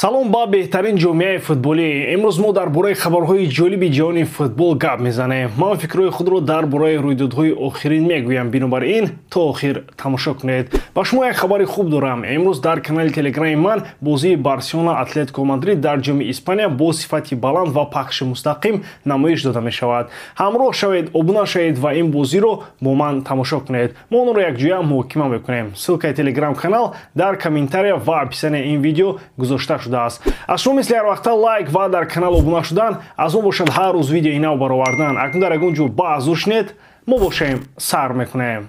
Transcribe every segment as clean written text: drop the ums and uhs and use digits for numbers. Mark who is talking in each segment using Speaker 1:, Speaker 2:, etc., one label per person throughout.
Speaker 1: Салом ба беҳтарин ҷомеаи футболӣ. Имрӯз мо дар бораи хабарҳои ҷолиби ҷаҳони футбол гап мезанем. Ман фикрҳои худро дар бораи рӯйдодҳои охирин мегӯям. Бинобар ин то охир тамошо кунед. Ба шумо як хабари хуб дорам. Имрӯз дар канали телеграми ман бозии Барселона Атлетико Мадрид дар ҷоми Испания бо сифати баланд ва пахши мустақим намоиш дода мешавад. Ҳамроҳ шавед, обуна шавед ва ин бозиро бо ман тамошо кунед. Мо онро якҷоя муҳокима мекунем. Ссылкаи телеграм-канал дар комментария ва описанияи ин видео гузошта шудааст. Аз шумо мисли ҳар вақта лайк ва дар канал обуна шудан, аз он бошад ҳар рӯз видеои нав баровардан. Акнун дар ягон ҷо баъзу шунед, мо бошем сар мекунем.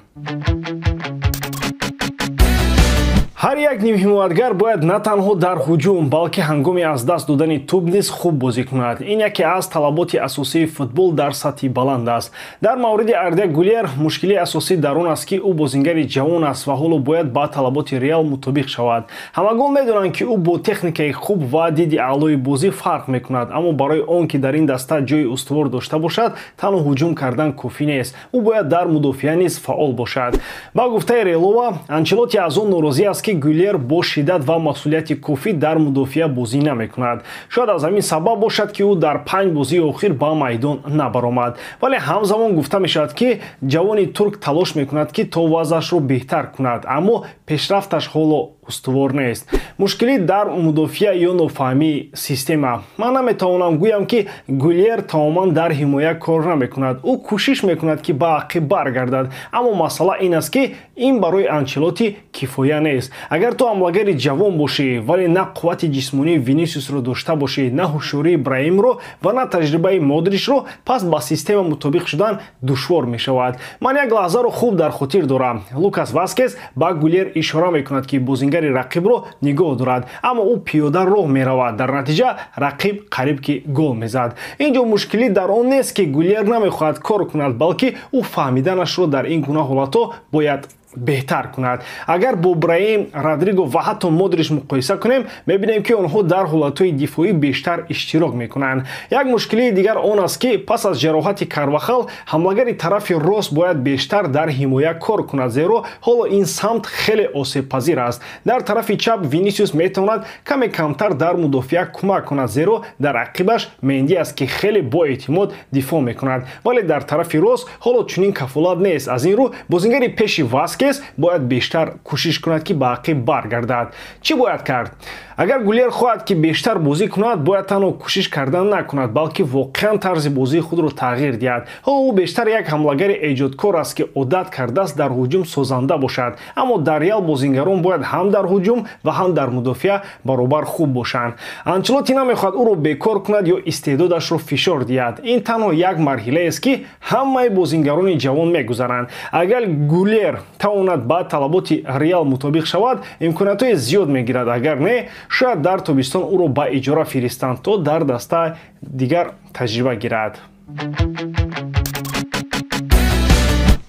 Speaker 1: Ҳар як нимҳимоятгар бояд на танҳо дар ҳуҷум, балки ҳангоми аз даст додани тӯб низ хуб бозӣ кунад. Ин яке аз талаботи асосии футбол дар сатҳи баланд аст. Дар мавриди Арда Гулер мушкилии асосӣ дар он аст, ки ӯ бозингари ҷавон аст ва ҳоло бояд ба талаботи Реал мутобиқ шавад. Ҳамагон медонанд, ки ӯ бо техникаи хуб ва диди аълои бозӣ фарқ мекунад, аммо барои он ки дар ин даста ҷои устувор дошта бошад, танҳо ҳуҷум кардан кофӣ нест. Ӯ бояд дар мудофиа низ фаъол бошад. Ба гуфтаи Релова, Анчелоти аз он норозӣ аст, ки Гулер бо шиддат ва масъулияти кофӣ дар мудофиа бозӣ намекунад. Шояд аз ҳамин сабаб бошад, ки ӯ дар 5 бозии охир ба майдон набаромад. Вале ҳамзамон гуфта мешавад, ки ҷавони турк талош мекунад, ки то вазъашро беҳтар кунад, аммо пешрафташ ҳоло устувор нест. Мушкилӣ дар мудофиа ё нофаҳмии система. Ман наметавонам гӯям, ки Гулер тамоман дар ҳимоя кор намекунад. Ӯ кӯшиш мекунад, ки ба ақиб баргардад, аммо масъала ин аст, ки ин барои Анчелоти кифоя нест. Агар ту ҳамлагари ҷавон бошӣ, вале на қуввати ҷисмонии Винисиусро дошта бошӣ, на ҳушёрии Браимро ва на таҷрибаи Модричро, пас ба система мутобиқ шудан душвор мешавад. Ман як лаҳзаро хуб дар хотир дорам. Лукас Васкес ба Гулер ишора мекунад, ки бозингари рақибро нигоҳ дорад, аммо ӯ пиёда роҳ меравад. Дар натиҷа рақиб қариб ки гол мезад. Ин ҷо мушкилӣ дар он нест, ки Гулер намехоҳад кор кунад, балки ӯ фаҳмиданашро дар ин гуна ҳолатҳо бояд беҳтар кунад. Агар бо Браим, Родриго ва ҳатто Модрич муқоиса кунем, мебинем, ки онҳо дар ҳолатҳои дифоӣ бештар иштирок мекунанд. Як мушкилии дигар он аст, ки пас аз ҷароҳати Карвахал ҳамлагари тарафи рост бояд бештар дар ҳимоя кор кунад, зеро ҳоло ин самт хеле осебпазир аст. Дар тарафи чап Винисиус метавонад каме камтар дар мудофиа кӯмак кунад, зеро дар ақибаш Менди аст, ки хеле боэътимод дифоъ мекунад. Вале дар тарафи рост ҳоло чунин кафолат нест. Аз ин рӯ бозингари пеши Васкес бояд бештар кӯшиш кунад, ки ба ақиб баргардад. Чӣ бояд кард? Агар Гулер хоҳад, ки бештар бозӣ кунад, бояд танҳо кӯшиш кардан накунад, балки воқеан тарзи бозии худро тағйир диҳад. Ҳоло ӯ бештар як ҳамлагари эҷодкор аст, ки одат кардааст дар ҳуҷум созанда бошад, аммо дар Реал бозингарон бояд ҳам дар ҳуҷум ва ҳам дар мудофиа баробар хуб бошанд. Анчелоти намехоҳад ӯро бекор кунад ё истеъдодашро фишор диҳад. Ин танҳо як марҳилаест, ки ҳамаи бозингарони ҷавон мегузаранд. Агар Гулер тавонад ба талаботи Реал мутобиқ шавад, имкониятҳои зиёд мегирад. Агар не, шояд дар тобистон ӯро ба иҷора фиристанд, то дар даста дигар таҷриба гирад.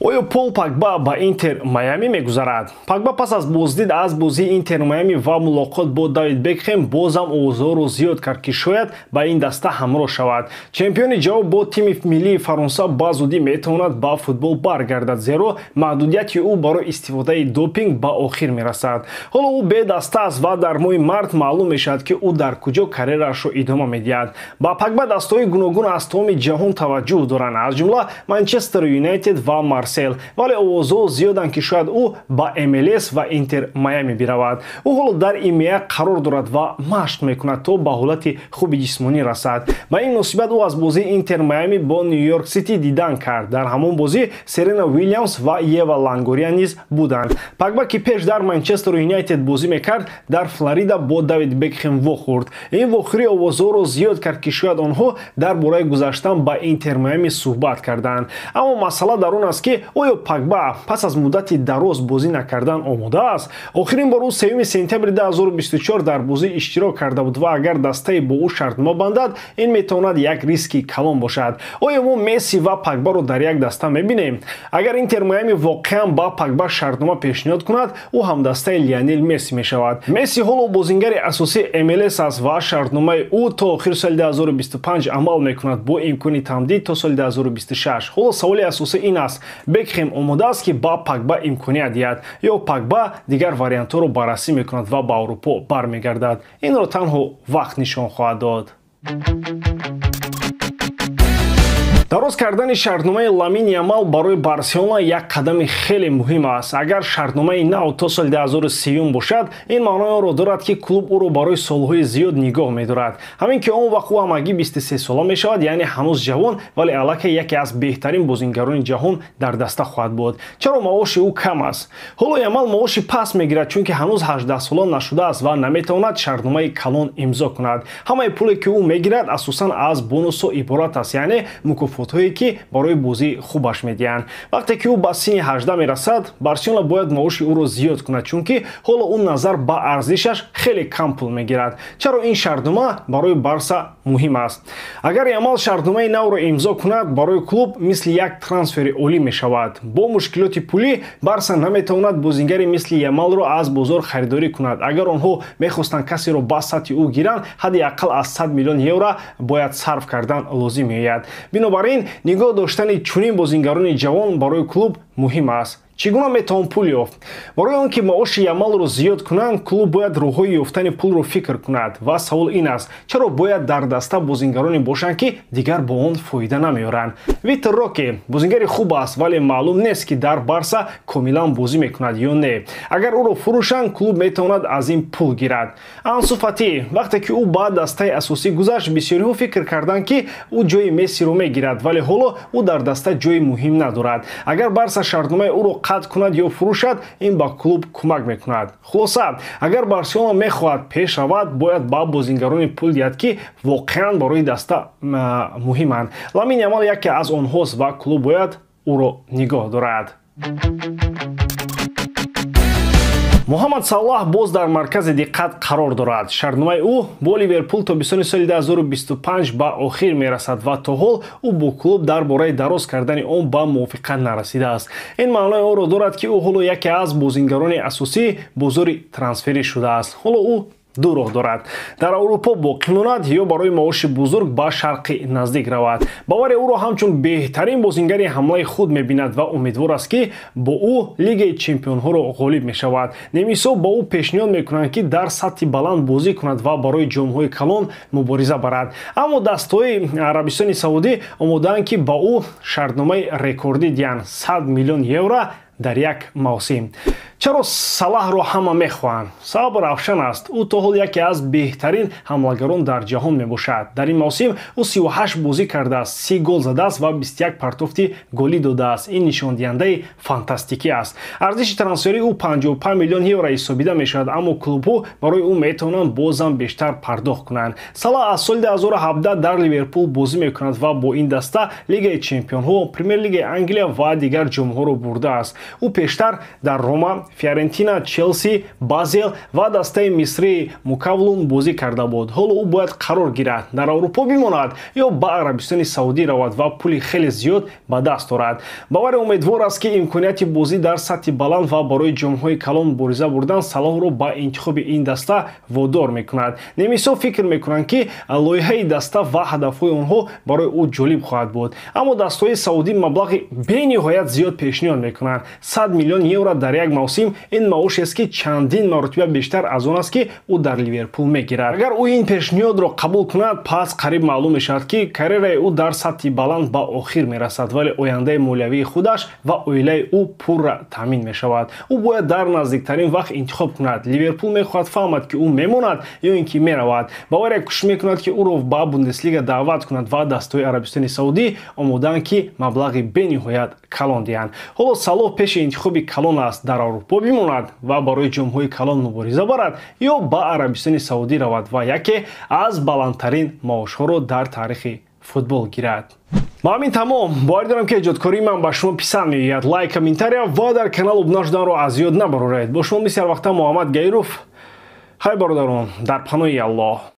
Speaker 1: Оё Пол Погба ба Интер Майами мегузарад? Погба пас аз боздид аз бозии Интер Майами ва мулоқот бо Давид Бекхем бозам овозҳоро зиёд кард, ки шояд ба ин даста ҳамроҳ шавад. Чемпиони ҷавоб бо тими миллии Фаронса ба зудӣ метавонад ба футбол баргардад, зеро маҳдудияти ӯ барои истифодаи допинг ба охир мерасад. Ҳоло ӯ бедаста аст ва дар моҳи март маълум мешавад, ки ӯ дар куҷо карьераашро идома медиҳад. Ба Погба дастаҳои гуногун аз тамоми ҷаҳон таваҷҷӯҳ доранд, аз ҷумла Манчестер Юнайтед ва Марсел. Вале овозҳо зиёданд, ки шояд ӯ ба МЛС ва Интер Майами биравад. Ӯ ҳоло дар ИМЕА қарор дорад ва машқ мекунад, то ба ҳолати хуби ҷисмонӣ расад. Ба ин муносибат ӯ аз бозии Интер Майами бо Нью-Йорк Сити дидан кард. Дар ҳамон бозӣ Серена Уилямс ва Ева Лангория низ буданд. Погба, ки пеш дар Манчестер Юнайтед бозӣ мекард, дар Флорида бо Давид Бекхем вохӯрд. Ин вохӯрӣ овозҳоро зиёд кард, ки шояд онҳо дар бораи гузаштан ба Интер Майами суҳбат карданд. Аммо масъала дар он аст, ки оё Погба пас аз муддати дароз бозӣ накардан омода аст? Охирин бор ӯ 3 сентябри 2024 дар бозӣ иштирок карда буд ва агар дастае бо ӯ шартнома бандад, ин метавонад як риски калон бошад. Оё мо Месси ва Погбаро дар як даста мебинем? Агар Интер Майами воқеан ба Погба шартнома пешниҳод кунад, ӯ ҳамдастаи Лионел Месси мешавад. Месси ҳоло бозингари асосии МЛС аст ва шартномаи ӯ то охири соли 2025 амал мекунад бо имкони тамдид то соли 2026. Ҳоло саволи асосӣ ин аст: Бекхем омода аст, ки ба Погба имконият диҳад, ё Погба дигар вариантҳоро баррасӣ мекунад ва ба Аврупо бармегардад. Инро танҳо вақт нишон хоҳад дод. Дароз кардани шартномаи Ламин Ямал барои Барселона як қадами хеле муҳим аст. Агар шартномаи нав то соли 2030 бошад, ин маънои онро дорад, ки клуб ӯро барои солҳои зиёд нигоҳ медорад. Ҳамин ки он вақт ӯ ҳамагӣ 23 сола мешавад, яъне ҳанӯз ҷавон, вале аллакай яке аз беҳтарин бозингарони ҷаҳон дар даста хоҳад буд. Чаро маоши ӯ кам аст? Ҳоло Ямал маоши паст мегирад, чунки ҳанӯз 18 сола нашудааст ва наметавонад шартномаи калон имзо кунад. Ҳамаи пуле, ки ӯ мегирад, асосан аз бонусҳо иборат аст, яъне мукофотҳое, ки барои бозии хубаш медиҳанд. Вақте ки ӯ ба синни 18 мерасад, Барселона бояд маоши ӯро зиёд кунад, чунки ҳоло ӯ назар ба арзишаш хеле кам пул мегирад. Чаро ин шартнома барои Барса муҳим аст? Агар Ямал шартномаи навро имзо кунад, барои клуб мисли як трансфери олӣ мешавад. Бо мушкилоти пулӣ Барса наметавонад бозингари мисли Ямалро аз бозор харидорӣ кунад. Агар онҳо мехостанд касеро ба сатҳи ӯ гиранд, ҳадди ақал аз 100 миллион евро бояд сарф кардан лозим меояд. Бинобар ин нигоҳ доштани чунин бозингарони ҷавон барои клуб муҳим аст. Чӣ гуна метавон пул ёфт? Барои он ки маоши Ямалро зиёд кунанд, клуб бояд роҳҳои ёфтани пулро фикр кунад. Ва савол ин аст, чаро бояд дар даста бозингароне бошанд, ки дигар бо он фоида намеоранд? Витор Роке бозингари хуб аст, вале маълум нест, ки дар Барса комилан бозӣ мекунад ё не. Агар ӯро фурӯшанд, клуб метавонад аз ин пул гирад. Ансу Фати вақте ки ӯ ба дастаи асосӣ гузашт, бисёриҳо фикр карданд, ки ӯ ҷои Мессиро мегирад, вале ҳоло ӯ дар даста ҷои муҳим надорад. Агар Барса шартномаи ӯро қатъ кунад ё фурӯшад, ин ба клуб кӯмак мекунад. Хулоса, агар Барселона мехоҳад пеш равад, бояд ба бозингарони пул диҳад, ки воқеан барои даста муҳиманд. Ламин Ямал яке аз онҳост ва клуб бояд ӯро нигоҳ дорад. Муҳаммад Салоҳ боз дар маркази диққат қарор дорад. Шартномаи ӯ бо Ливерпул то бистуни соли 2025 ба охир мерасад ва то ҳол ӯ бо клуб дар бораи дароз кардани он ба мувофиқа нарасидааст. Ин маънои онро дорад, ки ӯ ҳоло яке аз бозингарони асосии бозори трансферӣ шудааст. Ҳоло ӯ ду роҳ дорад: дар Аврупо боқӣ монад ё барои маоши бузург ба Шарқи Наздик равад. Бавария ӯро ҳамчун беҳтарин бозингари ҳамлаи худ мебинад ва умедвор аст, ки бо ӯ Лигаи чемпионҳоро ғолиб мешавад. Немисҳо ба ӯ пешниҳод мекунанд, ки дар сатҳи баланд бозӣ кунад ва барои ҷомҳои калон мубориза барад. Аммо дастҳои Арабистони Саудӣ омодаанд, ки ба ӯ шартномаи рекордӣ диҳанд: 100 миллион евро дар як мавсим. Чаро Салаҳро ҳама мехоҳанд? Сабаб равшан аст. Ӯ то ҳол яке аз беҳтарин ҳамлагарон дар ҷаҳон мебошад. Дар ин мавсим ӯ 38 бозӣ кардааст, 30 гол задааст ва 21 партофти голӣ додааст. Ин нишондиҳандаи фантастикӣ аст. Арзиши трансферии ӯ 55 миллион евро ҳисобида мешавад, аммо клубҳо барои ӯ метавонанд бозам бештар пардохт кунанд. Салаҳ аз соли 2017 дар Ливерпул бозӣ мекунад ва бо ин даста Лигаи чемпионҳо, Премер-лигаи Англия ва дигар ҷомҳоро бурдааст. Ӯ пештар дар Рома, Фиорентина, Челси, Базел ва дастаи мисрии Мукавлун бозӣ карда буд. Ҳоло ӯ бояд қарор гирад: дар Аврупо бимонад ё ба Арабистони Саудӣ равад ва пули хеле зиёд ба даст орад. Бавария умедвор аст, ки имконияти бозӣ дар сатҳи баланд ва барои ҷомҳои калон мубориза бурдан Салоҳро ба интихоби ин даста водор мекунад. Немисҳо фикр мекунанд, ки лоиҳаи даста ва ҳадафҳои онҳо барои ӯ ҷолиб хоҳад буд. Аммо дастҳои саудӣ маблағи бениҳоят зиёд пешниҳод мекунанд: 100 миллион евро дар як мавсим. Ин маошест, ки чандин маротиба бештар аз он аст, ки ӯ дар Ливерпул мегирад. Агар ӯ ин пешниҳодро қабул кунад, пас қариб маълум мешавад, ки карьераи ӯ дар сатҳи баланд ба охир мерасад, вале ояндаи молиявии худаш ва оилаи ӯ пурра таъмин мешавад. Ӯ бояд дар наздиктарин вақт интихоб кунад. Ливерпул мехоҳад фаҳмад, ки ӯ мемонад ё ин ки меравад. Бавария кӯшиш мекунад, ки ӯро ба Бундеслига даъват кунад ва дастҳои Арабистони Саудӣ омодаанд, ки маблағи бениҳоят калон диҳанд. Ҳоло Салоҳ пеши интихоби калон аст: дар Аврупо бимонад ва барои ҷомҳои калон мубориза барад ё ба Арабистони Саудӣ равад ва яке аз баландтарин маошҳоро дар таърихи футбол гирад. Ба ҳамин тамом. Боварӣ дорам, ки эҷодкории ман ба шумо писанд меояд. Лайк, комментария ва дар канал обуна шуданро аз ёд набароред. Бо шумо мисли ҳар вақта Муҳаммад Гаиров. Хайр, бародарон, дар паноҳи Аллоҳ.